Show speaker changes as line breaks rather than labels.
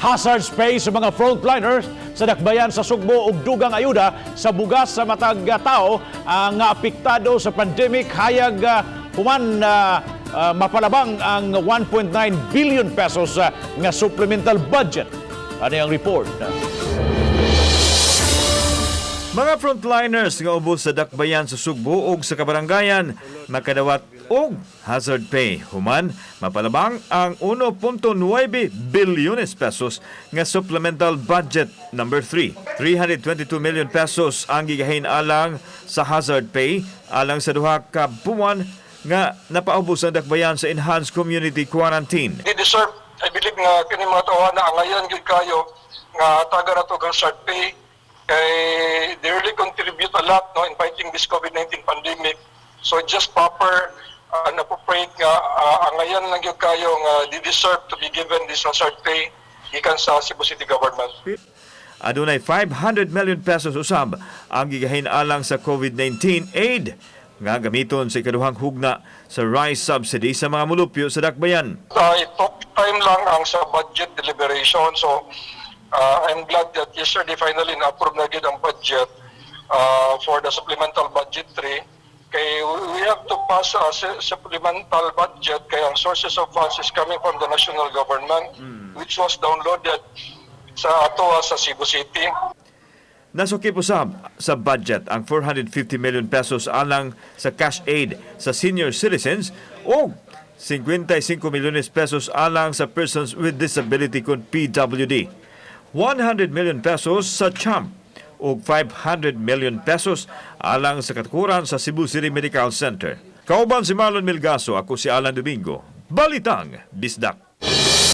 Hazard pay sa mga frontliners sa dakbayan sa Sugbo ug dugang ayuda sa bugas sa matag tao ang apektado sa pandemic hayag human mapalabang ang 1.9 billion pesos nga supplemental budget. Ano ang report?
Mga frontliners nga ubos sa dakbayan sa Sugbo ug sa kabarangayan makadawat og hazard pay human mapalabang ang 1.9 bilyones pesos nga supplemental budget number 3. 322 million pesos ang gigahin alang sa hazard pay alang sa duha ka buwan nga napaubos ang dakbayan sa enhanced community quarantine.
They deserve, I believe, nga kini mga tawhana angayan gyud kayo nga taga na to hazard pay kay they really contribute a lot, no, in fighting this COVID-19 pandemic. So just proper and appropriate nga angayan lang gyud kayo nga they deserve to be given this hazard pay gikan sa Cebu City Government.
Adunay 500 million pesos usab ang gigahin alang sa COVID-19 aid nga gamiton sa ikaduhang hugna sa rice subsidy sa mga mulupyo sa dakbayan.
It took time lang ang sa budget deliberation. So I'm glad that yesterday finally na-approve na gyud ang budget for the supplemental budget 3. Kay we have to pass a supplemental budget kay ang sources of funds is coming from the national government, which was downloaded sa ato sa Cebu City.
Nasukip usab sa budget ang 450 million pesos alang sa cash aid sa senior citizens o 55 milyones pesos alang sa persons with disability kon PWD. 100 million pesos sa CHAMP ug 500 million pesos alang sa katukuran sa Cebu City Medical Center. Kauban si Marlon Milgaso, ako si Alan Domingo. Balitang Bisdak.